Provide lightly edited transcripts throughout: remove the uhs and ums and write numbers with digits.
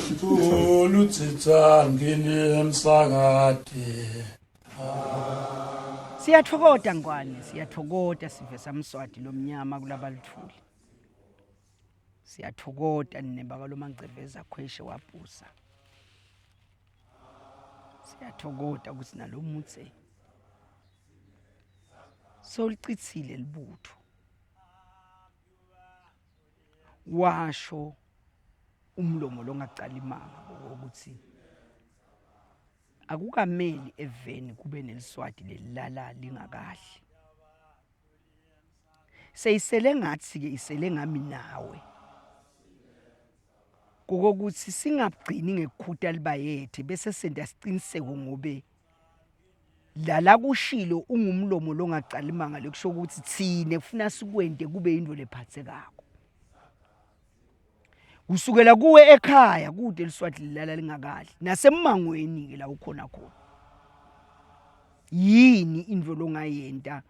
Ulutsitsa ngini emsakade. Siyathokoda ngwane, siyathokoda sive samswati lomnyama kulabalithuli. Siyathokoda nine bakalomangceveza khweshe wabhusa. Siyathokoda ukuthi nalomutse sewulicitsile libutho. Washo umlomo longacali imanga ukuthi akukameli eveni kube neliswati lelilala lingakahle seyisele ngathi ke isele ngami nawe kokuthi singagcini ngekukhuta libayethe bese senta siqiniseko ngobe lala kushilo ungumlomo longacali manga lekusho ukuthi thine kufuna sikwente kube into lephathekako kusukela kuwe ekhaya kude liswati lilala lingakadli nasemmangweni ke la ukhona khona yini into longayenta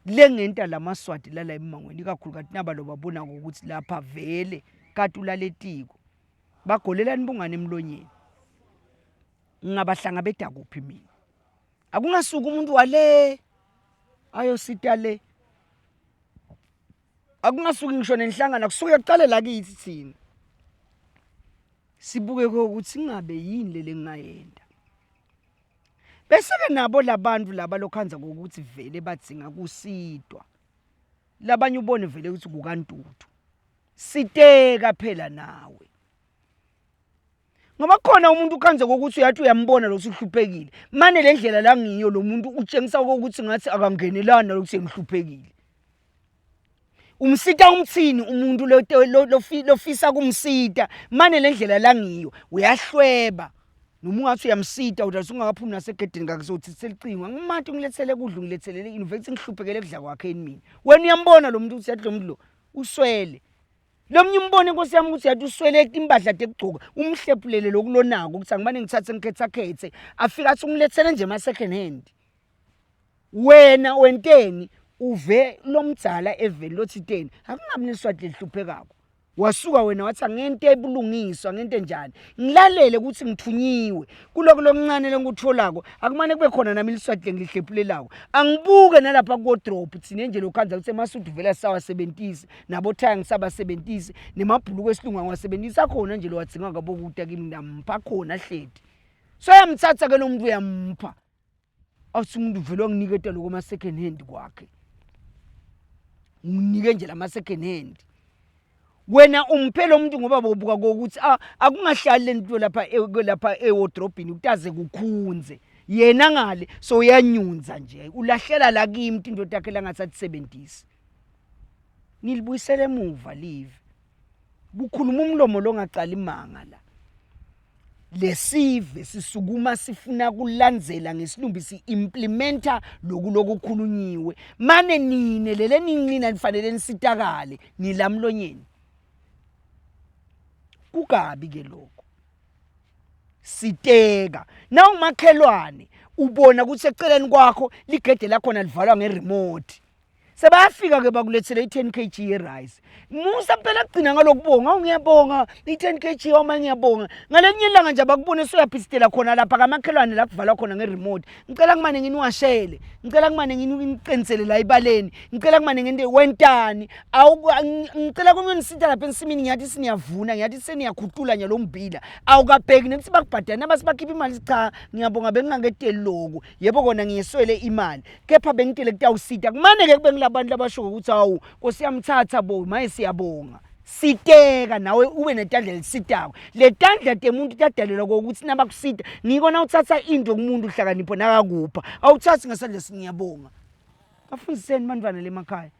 lengenta lamaswati lala emmangweni ikakhulu naba lobabona ukuthi lapha vele kati ulaletiko bagolelani bungane emlonyeni ngingabahlangabeda kuphi mina akungasuki umuntu wale ayosita le akungasuki ngisho nenhlangano kusuke kuqale la kithi thina sibuke ukuthi ingabe yini lele ngingayenda bese ke nabo labantu laba lokhanza ngokuthi vele badzinga kusidwa labanye ubone vele ukuthi kukantuthu siteka phela nawe ngoba khona umuntu ukhanze kokuthi uyathi uyambona lokuthi uhluphekile mane le ndlela la ngiyo lo muntu utshengisa kokuthi ngathi akangenelani nalokuthi ngihluphekile umsita umthini umuntu lofisa kumsita mane le ndlela la ngiyo uyahlweba noma ungathi uyamsita uthi usungakaphumi nasegedeni ngakuzothi selicingo angimati ungilethele kudla ungilethelele ini vele ngihluphekele kudla kwakhe yini mina wena uyambona lo muntu uthi yathi lo muntu lo uswele Lo mnye umbone inkosi yami ukuthi yathi uswele impahla tekugcoka umhlephulele lokulonako ukuthi angimane ngithathe ngikhethakhethe afike athi ungilethele nje ama-second hand wena wenteni uve lomdzala eveni lothiteni akungabi neswati lelihluphekako wasuka wena wathi angente ebulungiswa ngente njani ngilalele ukuthi ngithunyiwe kuloko lokuncane lengikutholako akumane kube khona nami iliswati lengilihlephulelako angibuke nalapha kuwodrobhu thina nje lokhanza ukuthi emasudu vele sisawasebentisi nabothaya ngisabasebentisi nemabhuluku esilungu angiwasebentisi akhona nje lowadzinga kabokuta kimi ngiyampha khona hleti so yamthatha ke lo muntu uyampha athi umuntu vele wanginiketa lokho ama-second hand kwakhe nginike nje lama-second hand wena umphe lo muntu ngoba bobuka kokuthi ah, akungahlali le nto lapha e, lapha ewodrobhini kutaze kukhunze yena ngale so uyanyunza nje ulahlela la kimi into takhe langasatisebentisi nilibuyisela emuva live kukhuluma umlomo longacali imanga la lesive sisukuma sifuna kulandzela ngesilumbi si-implementa loku lokukhulunyiwe mane nine lele ninina nifanele nisitakale nilamlonyeni kukabi ke lokho siteka nawumakhelwane ubona ukuthi eceleni kwakho ligede lakhona livalwa ngeremote sebayafika ke bakulethele i-10 kg ye-rice musa phela kugcina ngalokubonga awu ngiyabonga i-10 kg oma ngiyabonga ngalenye ilanga nje abakubone soyaphithitela khona lapha kamakhelwane la kuvalwa khona nge-remote ngicela kumane nginiwashele ngicela kumane nginiqinisele la ebaleni ngicela kumane ngente wentani awu ngicela kunionisitha lapha ensimini ngiyathi siniyavuna ngiyathi seniyakhutula nyalo mbila awukabheki nekuthi bakubhadale nabasi bakhipha imali cha ngiyabonga bengingaketeli loku yebo kona ngiyeswele imali kepha bengitele kutawusita kumane-ke kube ngilabantu labasho ukuthi hawu nkosi yamthatha bo maye siyabonga siteka nawe ube netandla elisitako le tandla temuntu tadalelwa kokuthi nabakusita ngiko na uthatha into kumuntu uhlakanipho nakakupha awuthathi ngesandla singiyabonga bafundiseni bantwana lemakhaya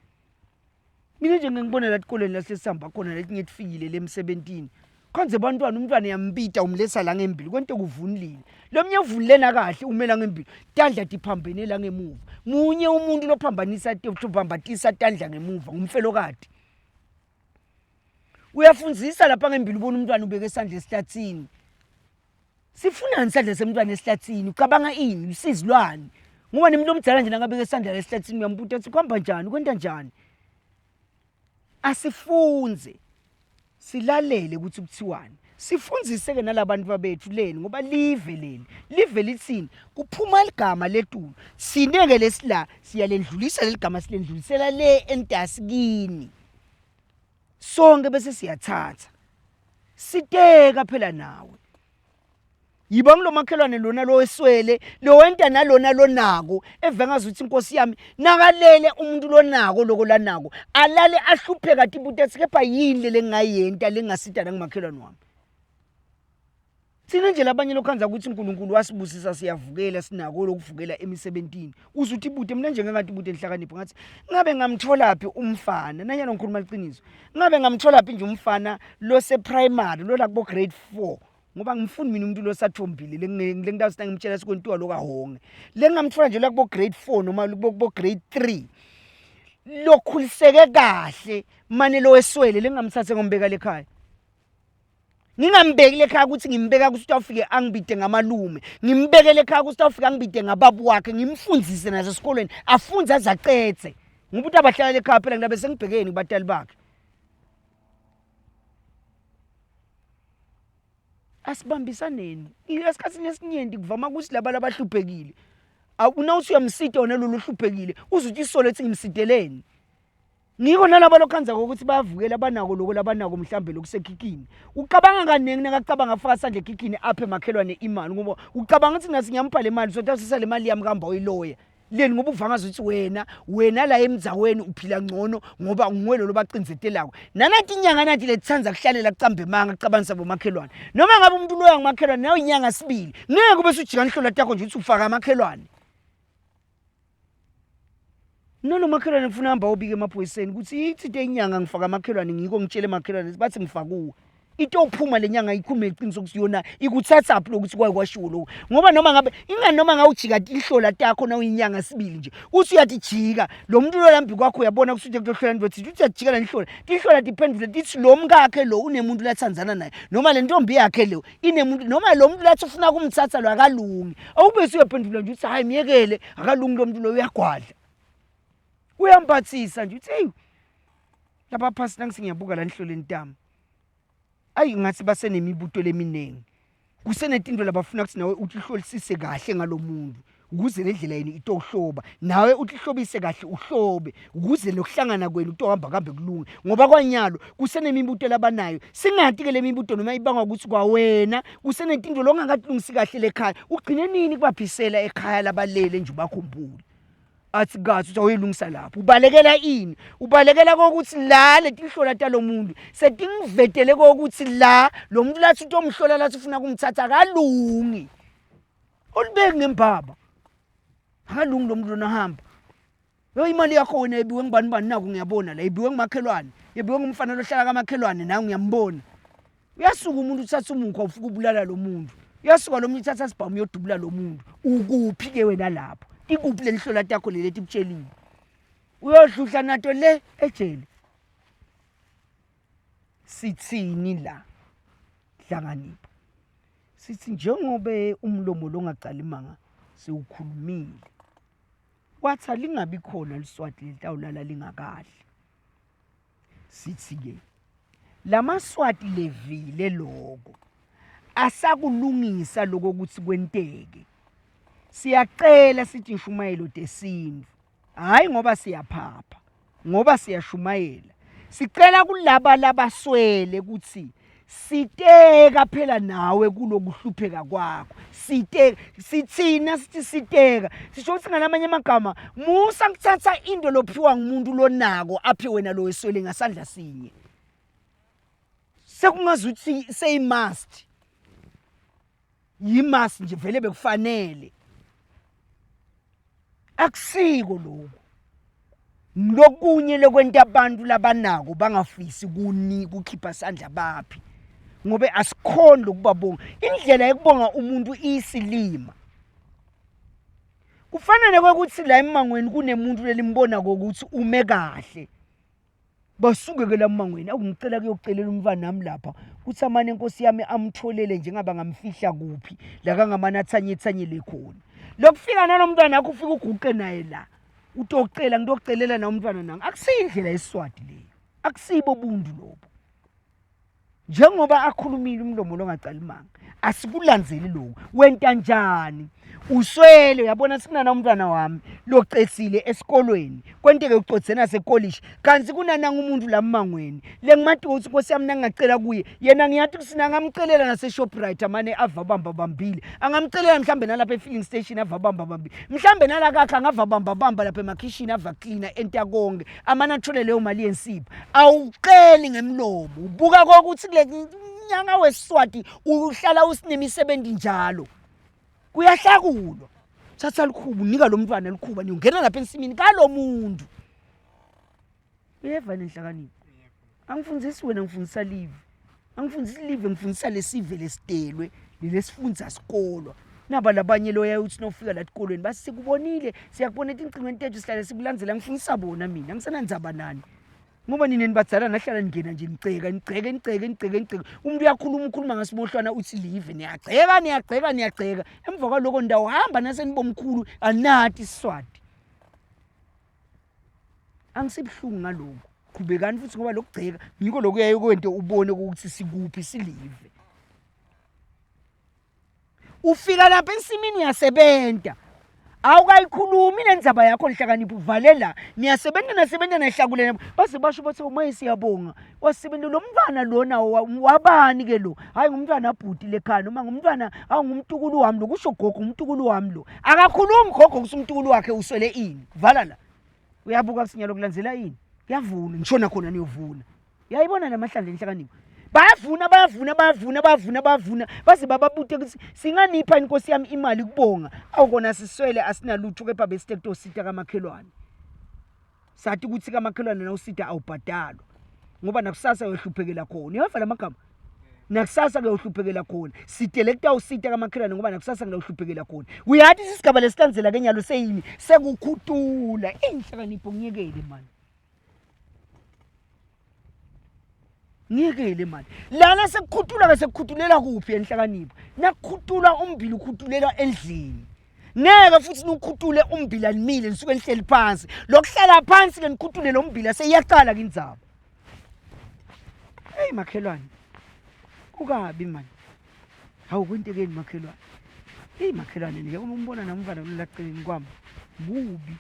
mina nje ngingibona la tikoleni la sesihamba khona letinye tifikile le emsebentini khonze bantwana umntwana uyambita umletha la ngembili kwento kuvunulile lo mnye uvunule nakahle umela ngembili tandla tiphambene la ngemuva munye umuntu lophambanisa lophambatisa tandla ngemuva ngumfelokati uyafundzisa lapha ngembili ubona umntwana ubeke isandla esihlathini sifunani isandla semntwana esihlathini ucabanga ini usizi lwani ngoba nemuntu omdala nje nakabeka isandla esihlathini uyambuta ukuthi kuhamba njani kwenta njani asifunze silalele ukuthi kuthiwani Sifundzise-ke nalabantu babethu leni ngoba live leli live lithini kuphuma ligama letulu sine-ke lesila siyalendlulisa leli gama silendlulisela le entasi kini sonke bese siyathatha siteka phela nawe yiba ngilomakhelwane lona loweswele lowenta nalona lonako eve ngazuthi inkosi yami nakalele umuntu lonako loko lanako alale ahlupheka tibuta athi kepha yini le lengingayenta lengingasita nangumakhelwane wami thina nje labanye lokhanza ukuthi uNkulunkulu wasibusisa siyavukela sinako lokuvukela emisebentini uze uthi bude mina nje ngingathi bude enhlakanipho ngathi ngabe ngamtholaphi umfana nanyana ngikhuluma iqiniso ngabe ngamtholaphi nje umfana lo se primary lo la kubo grade 4 ngoba ngifuni mina umuntu losathombile lengitawuthi nangimtshela sikwentiwa lokahonge lengingamthola nje la kubo grade 4 noma kubo grade 3 lokhuliseke kahle mane lo weswele lengingamthathe ngombeka lekhaya ngingambeki lekhaya ukuthi ngimbeka ukuthi utawufike angibide ngamalume ngimbeke lekhaya ukuthi utawufike angibide ngababa wakhe ngimfundzise nasesikolweni afunze aze acedze ngoba uthi abahlala lekhaya phela ngilabe sengibhekeni kubatali bakhe asibambisaneni esikhathini esinyenti kuvama ukuthi laba labahluphekile awunawuthi uyamsita wona lolu hluphekile uze uthi isolo ethi ngimsiteleni ngiko nalaba lokhanza kokuthi bayavukela abanako lokho labanako mhlambe lokusekhikhini ucabanga kaningi nakacabanga afaka isandla ekhikhini aphe makhelwane imali ngoba ucabanga ukuthi nasi ngiyampha le mali sothatha le mali yami kamba uyiloya leni ngoba uva ngazuthi wena wena la emdzaweni uphila ngcono ngoba nguwe lo lobacinzetelako nanati inyanga nathi lethanda kuhlalela kucambe manga kucabanisa bomakhelwane noma ngabe umuntu loya ngumakhelwane nawe inyanga sibili ngeke ube sujika nhlola takho nje uthi ufaka amakhelwane nolo makhelwane ngifuna hamba obike emaphoyiseni ukuthi ithi inyanga ngifaka amakhelwane ngiko ngitshele emakhelwane bathi ngifakuwe itophuma le nyanga ikhulume iqiniso ukuthi yona ikuthathaphi lokuthi kwaye kwashiwo lokhu ngoba noma ngabe ingani noma ngawujika tihlola takho na uyinyanga sibili nje uthi uyathi jika lo muntu lo lambi kwakho uyabona ukuthi uthi kutohlola nto thithi uthi uyajika lenhlola tihlola tiphendule tithi lo mkakhe lo unemuntu lathandzana naye noma le ntombi yakhe lo inemuntu noma lo muntu lathi ufuna kumthatha lo akalungi awube usuyaphendula nje uthi hayi myekele akalungi lo muntu lo uyagwadla uyamphathisa nje uthi hey Laba phasi nangisi ngiyabuka la nihloleni tami. Ayi ngathi basenemibuto leminingi. Kusenetinto labafuna ukuthi nawe utihlolisise kahle ngalomuntu ukuze le ndlela yenu itohloba nawe utihlobise kahle uhlobe ukuze lokuhlangana kwenu kutohamba kambe kulunge ngoba kwanyalo kusenemibuto labanayo singati ke lemibuto noma ibangwa ukuthi kwawena kusenetinto longakatilungisi kahle lekhaya ugcine nini kubaphisela ekhaya labalele nje ubakhumbule athi kathi uthi awuyilungisa lapho ubalekela ini ubalekela kokuthi la letinhlola talomuntu setingivetele kokuthi la lo muntu lathi utomhlola lathi ufuna kumthatha akalungi olubeki ngembaba akalungi lo muntu lona hamba yo imali yakho wena ibiwe ngubani bani naku ngiyabona la ibiwe ngumakhelwane ibiwe ngumfana lohlala kamakhelwane nawe ngiyambona Uyasuka umuntu uthatha umukhwa ufika ubulala lo muntu. Uyasuka lo muntu uthatha sibhamu uyodubula lo muntu. Ukuphi ke wena lapho? Ikuphi lelihlola takho leli etikutshelile? Uyodluhla nato le ejele. Sithini la? Hlanganipho. Sithi njengobe umlomo longacali manga sewukhulumile. Wathi alingabi khona liswati lelitawulala lingakadli. Sithi-ke lamaSwati levile loko asakulungisa lokho ukuthi kwenteke. Siyacela sithi inshumayelo tesintfu hhayi ngoba siyaphapha ngoba siyashumayela. Sicela kulaba labaswele ukuthi siteka phela nawe kulokuhlupheka kwakho siteka sithina sithi siteka sisho ukuthi ngalamanye amagama musa kuthatha into lophiwa ngumuntu lonako aphe wena lo weswele ngasandla sinye sekungazuthi seyimust yimust nje vele bekufanele akusiko lokhu Lokunye lokwenta abantu labanako bangafisi kuni kukhipha sandla baphi ngobe asikhoni lokubabonga indlela yokubonga umuntu iyisilima kufana nekwekuthi la emangweni kunemuntu lelimbona kokuthi ume kahle basuke ke lamangweni awungicela kuyocelela umfana nami lapha kuthi amane inkosi yami amtholele njengaba ngamfihla kuphi la kangamane athanye thanyele khona lokufika nalomntwana akho ufika uguqe naye la utocela ngitokucelela na umntwana nami akusiyindlela yesiswati leyo akusibo buntu lobo. Njengoba akhulumile umlomo longacali manga, asikulandzeli lokhu. Wenta njani? Uswele uyabona sikunana umntwana wami locesile esikolweni kwenteke ucothe nasekolishi kanti kunananga umuntu la mmangweni lengimati ukuthi inkosi yami nangingacela kuye yena ngiyati ukuthi nangamcelela nase-shoprite amane ava bamba bambile angamcelela mhlambe nalapha e-filling station ava bamba bambile mhlambe nala kakhe angava bamba bamba lapha emakhishini ava klina enta konke amane athole leyo mali yensipho awuceli ngemlomo ubuka kokuthi kule nyanga wesiswati uhlala usinemisebenzi njalo kuyahlakulwa thatha likhuba unika lo mntwana likhuba niyongena lapha ensimini kalo muntu uyeva nenhlakanipho angifundisi wena ngifundisa live angifundisi live ngifundisa lesive lesitelwe lelesifundza sikolwa naba labanye loya uthi nofika la tikolweni basi sikubonile siyakubona etincingweni tethu sihlale sikulandzela ngifundisa bona mina angisenandzaba nani ngoba nina nibadzala nahlala ningena nje niceka niceke niceke niceke niceke umuntu uyakhuluma ukhuluma ngasibohlwana uthi live niyagceka niyagceka niyagceka emva kwaloko ndawuhamba nasenibomkhulu anati isiswati angisibuhlungu ngalokhu qhubekani futhi ngoba lokugceka ngiko lokuyaye kwente ubone ukuthi sikuphi silive ufika lapha ensimini uyasebenta awukayikhulumi le ndzaba yakho nhlakanipho uvale la niyasebenza nasebenza nahlakulena baze basho bathi umaye siyabonga wasebenza lo mntwana lona wabani ke lo hayi ngumntwana abhuti lekhaya noma ngumntwana awu ngumtukulu wami lo kusho gogo umtukulu wami lo akakhulumi gogo ukuthi umtukulu wakhe uswele ini vala la uyabuka kusinyalo kulandzela ini kuyavuna ngishona khona niyovuna uyayibona lamahlandla enhlakanipho bayavuna bayavuna bayavuna bayavuna bayavuna baze bababute ukuthi singanipha inkosi yami imali kubonga awukona siswele asinalutho kepha besite kutosita kamakhelwane sathi ukuthi kamakhelwane nawusita awubhadalwa ngoba nakusasa uyohluphekela khona uyava lamagama nakusasa kuyohluphekela khona sitele kutawusita kamakhelwane ngoba nakusasa ngiyawuhluphekela khona uyathi isigaba lesilandzela kenyalo seyini sekukhutula inhlakanipho ngiyekele mani ngiyekele mani lana sekukhutula ke sekukhutulela kuphi enhlakanipho nakukhutula umbili ukhutulela endlini ngeke futhi niwukhutule umbila nimile nisuke nihleli phansi lokuhlala phansi ke nikhutule lo mbila seyiyaqala ke indzaba hey makhelwane kukabi mani hawu kwentekeni makhelwane eyi makhelwane nje uma umbona namfana lolaceleni kwami mubi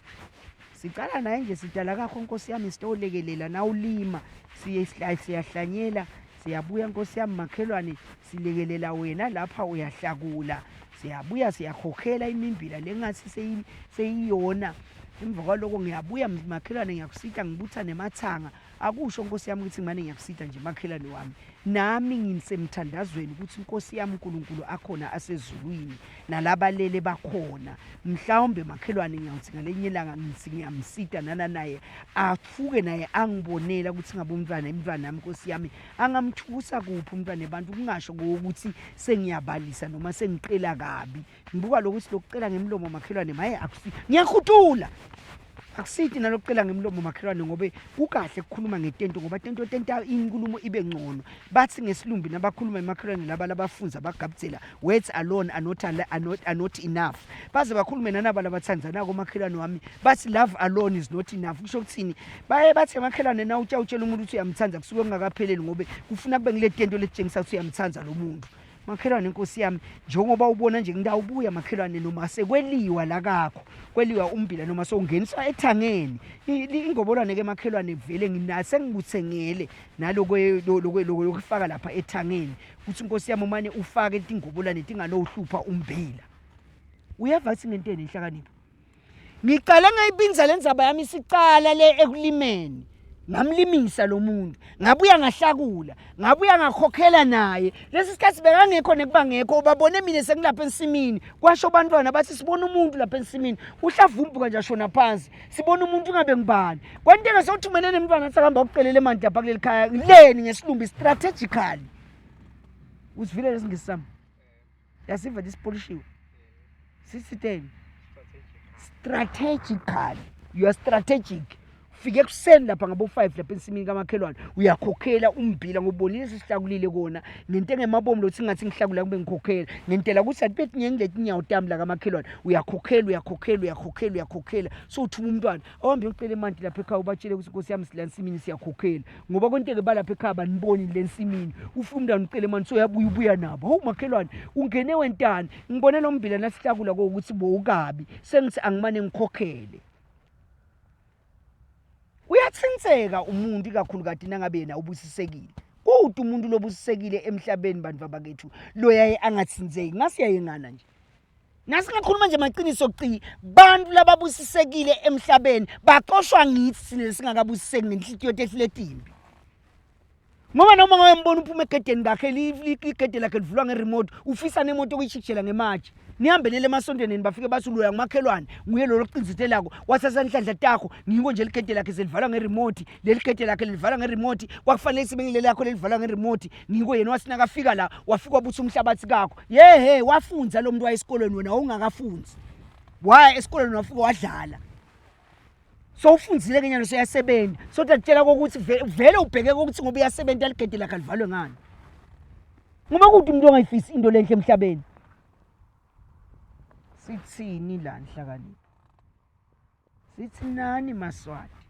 sicala naye nje sidala kakho nkosi yami sitolekelela nawulima siye siyahlanyela siyabuya nkosi yami makhelwane silekelela wena lapha uyahlakula siyabuya siyakhokhela imimbila lengathi seyiyona emva kwaloko ngiyabuya makhelwane ngiyakusita ngibutha nemathanga akusho nkosi yami ukuthi ngimane ngiyakusita nje makhelwane wami nami ngisemthandazweni ukuthi inkosi yami uNkulunkulu akhona asezulwini nalabalele bakhona mhlawumbe makhelwane ngiyawuthi ngalenye ilanga ngithi ngiyamsita nana naye athuke naye angibonela ukuthi ngabe umntwana imntwana nami nkosi yami angamthukusa kuphi umntwana ebantu kungasho ukuthi sengiyabalisa noma sengiqela kabi ngibuka lokuthi lokucela ngemlomo makhelwane maye akusi ngiyakhutula akusithi nalokucela ngemlomo makhelwane ngobe kukahle ukukhuluma ngetento ngoba tento tenta inkulumo ibe ngcono bathi ngesilumbi nabakhuluma emakhelwane laba labafunza bagabuzela words alone are not, are not, are not enough baze bakhulume nanaba labathandzanako omakhelwane wami bathi love alone is not enough kusho ukuthini baye bathi emakhelwane na utshela utshela umuntu ukuthi uyamthanda kusuke kungakapheleli ngobe kufuna kube ngile tento letshengisa ukuthi uyamthanda lo muntu makhelwane inkosi yami njengoba ubona nje ngidawubuya makhelwane noma sekweliwa la kakho kweliwa umbila noma sowungeniswa ethangeni ingobolwane ke makhelwane vele nginase ngikuthengele naloko lokufaka lapha ethangeni ukuthi inkosi yami umane ufake tingobolwane tingalohlupha umbila uyeva ukuthi ngenteni inhlakanipho ngiqale ngayibinza le ndzaba yami isicala le ekulimeni ngamlimisa lo muntu ngabuya ngahlakula ngabuya ngakhokhela naye lesi sikhathi bekangekho nekuba ngekho babone mina sengilapha ensimini kwasho abantwana bathi sibona umuntu lapha ensimini uhlavumbuka nje ashona phansi sibona umuntu ungabe ngibani kwanteka sewuthumele nemntwana athi akahamba ukucelela emanti lapha kuleli khaya leni ngesilumbi strategically usivile lesingisi sami yasiva lisipolishiwe sisiteni strategically you are strategic. Fike ekuseni lapha ngabo 5 lapha ensimini kamakhelwane uyakhokhela umbila ngobonile sisihlakulile kona ngento engemabomu lothi ngathi ngihlakula kube ngikhokhela ngentela ukuthi atibe tinyengi letinyawo tami la kamakhelwane uyakhokhela uyakhokhela uyakhokhela uyakhokhela so uthuma umntwana awuhambe uyocela emanti lapha ekhaya ubatshele ukuthi nkosi yami sila ensimini siyakhokhela ngoba kwenteke balapha ekhaya baniboni le nsimini ufike umntwana ucele emanti so uyabuya ubuya nabo hawu makhelwane ungene wentani ngibone lo mbila nasihlakula kokuthi bowukabi sengithi angimane ngikhokhele Uyathintseka umuntu ikakhulukati nangabe yena ubusisekile. Kude umuntu lobusisekile emhlabeni bantu babakethu loyaye angathintseki ngasiyayengana nje. Nasingakhuluma nje maqiniso ci bantu lababusisekile emhlabeni baxoshwa ngithi sine singakabusiseki ngenhlitiyo tethu letimbi. Ngoba noma ngayembona uphuma egedeni kakhe ligede lakhe livulwa ngeremote ufisa nemoto okuyishikishela ngematshe nihambe nele emasontweni bafike bathi uloya ngumakhelwane nguye lo lokucinzetelako wathatha inhlanhla takho ngiko nje ligede lakhe selivalwa ngeremote leli gede lakhe lelivalwa ngeremote kwakufanele sibe ngileli lakho lelivalwa ngeremote ngiko yena wathi nakafika la wafika wabutha umhlabathi kakho yehe wafunza lo muntu wayesikolweni wena wawungakafunzi waya esikolweni wafika wadlala sowufunzile ke nyalo soyasebenza sotakutshela kokuthi vele ubheke kokuthi ngoba uyasebenza ligede lakhe alivalwe ngani ngoba kude umuntu ongayifisi into lenhle emhlabeni sithini la nhlakanipho sithi nani maswati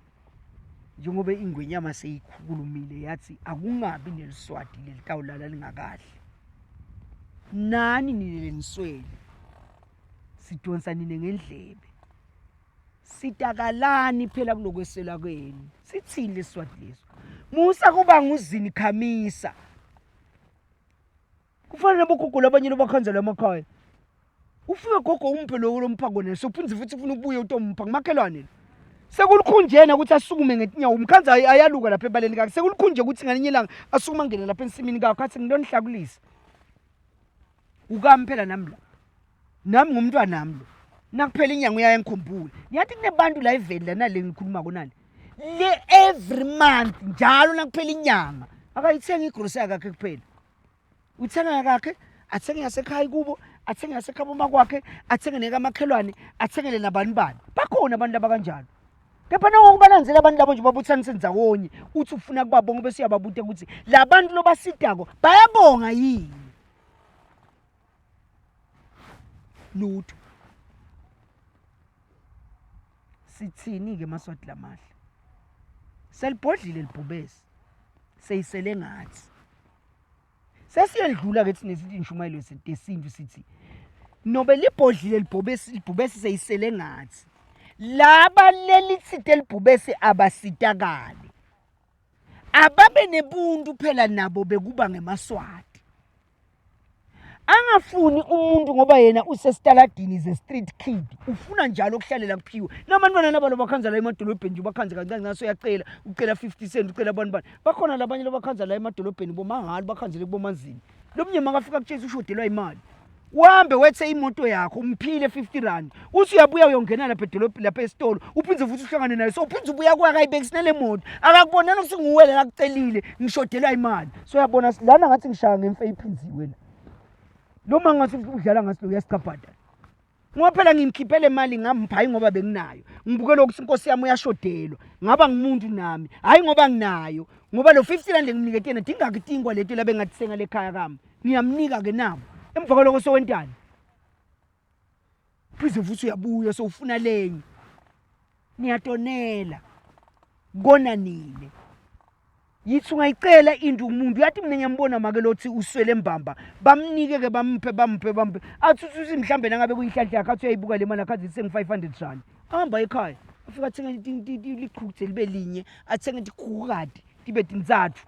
njengoba ingwenyama seyikhulumile yathi akungabi neliswati lelitawulala lingakahle nani nine leniswele sidonsa nine ngendlebe Sitakalani phela kulokwesela kwenu. Sithini lesiswati leso? Musa kuba nguzini khamisa. Kufana nabogogo labanye lobakhanzela emakhaya. Ufike gogo umphe lowo lomphako naye sophinde futhi ufuna ukubuye utompha ngumakhelwane lo. Sekulukhunjena ukuthi asukume ngetinyawo umkhanza ayaluka lapha ebaleni kakhe. Sekulukhunje ukuthi ngalinye ilanga asukume angene lapha ensimini kakho athi ngilonihlakulisa. Ukami phela nami la. Nami ngumntwanami lo. Nakuphela inyanga uyaye ngikhumbule. Ngiyathi kunebantu la eveli la nale ngikhuluma konale. Le every month njalo nakuphela inyanga akayithengi igrocery yakhe kuphela. Uthenga yakhe, athenge yasekhaya kubo, athenge yasekhaya makwakhe, athenge nekamakhelwane, athengele nabani bani. Bakhona abantu abakanjalo. Kepha nangokubalandzela abantu labo nje babuthanise ndzawonye uthi ufuna kubabonga bese uyababuta ukuthi labantu lobasitako bayabonga yini? Lutho. Sithini ke maswati lamahle? Selibhodlile libhubesi. Seyisele ngathi. Sesiyedlula ke thina sithi inshumayelo yesintu sithi nobe libhodlile libhubesi libhubesi seyisele ngathi. Laba lelithite libhubesi abasitakali. Ababe nebuntu phela nabo bekuba ngemaswati. Angafuni umuntu ngoba yena usesitaladini ze street kid ufuna njalo ukuhlalela kuphiwe nabantwana nabalo bakhanza la emadolobheni nje bakhanze kancane ngaso uyacela ucela 50 cent ucela abantu bani bakhona labanye labakhanza la emadolobheni bomahalo bakhanzele kubomanzini lo mnye makafika kutshesa ushodelwa imali uhambe wethe imoto yakho umphile 50 rand uthi uyabuya uyongena lapha edolobheni lapha esitolo uphinde futhi uhlangane naye so uphinde ubuya kuye akayibekisi nale moto akakubonani ukuthi nguwele lakucelile ngishodelwa imali so uyabona lana ngathi ngishaya ngemfe iphinziwe la lo ma ngathi udlala ngathi lo uyasichaphatha ngoba phela ngimkhiphele imali ngampha hayi ngoba benginayo ngibukela ukuthi inkosi yami uyashodelwa ngaba ngumuntu nami hayi ngoba nginayo ngoba lo 50 rand engimnikete yena dingaki tinkwa leti labe ngatitsenga lekhaya kami ngiyamnika ke nabo emva kwaloko sowentani phinde futhi uyabuya sowufuna lenye niyatonela kona nine yithi ungayicela into umuntu uyathi mina ngiyambona make lothi uswele mbamba bamnike ke bamphe bamphe bamphe athi uthi mhlambe nangabe kuyinhlanhla yakhe athi uyayibuka le mali akhathi sengi 500 rand ahamba ekhaya afika athenge liqhuthe libe linye athenge tikhukati tibe tintsatfu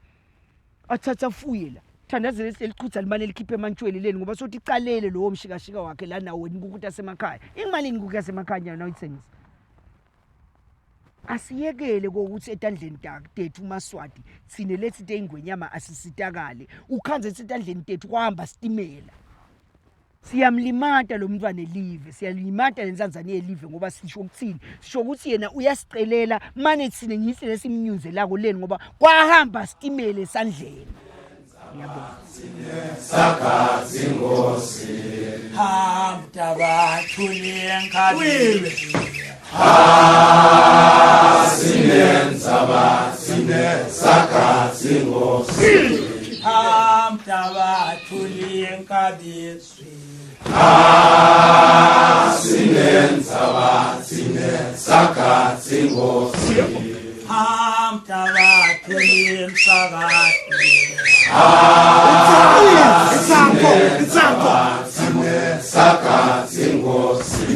athatha afuye la thandazele lelichutha limane likhiphe emantshweni leni ngoba sothi icalele lowo mshikashika wakhe la nawo wena inkukhu tasemakhaya imalini inkukhu yasemakhaya nyana nawuyithengisa asiyekele kokuthi etandleni tethu maswati thine lethi teyingwenyama asisitakale ukhanze etandleni tethu kwahamba sitimela Siyamlimata lo mntwana elive, siyalimata le nsanzane yelive ngoba sisho ukuthini? Sisho ukuthi yena uyasicelela mane thina ngithi lesimnyunzelako leni ngoba kwahamba sitimele esandleni. Ngiyabonga. Sakazi ngosi. Hamtabathuli enkabini. Asinendzaba sine saga singosi. Amtabathuli enkabizwi. Asinendzaba sine saga singosi. Amtabathuli emsakadwi. Sine saga singosi.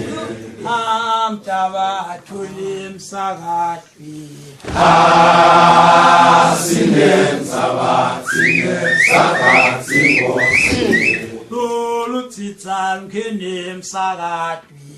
Amtabathuli emsakadwi. Asinendzaba sine saga singosi. Lolutsitsa mkhene emsakadwi.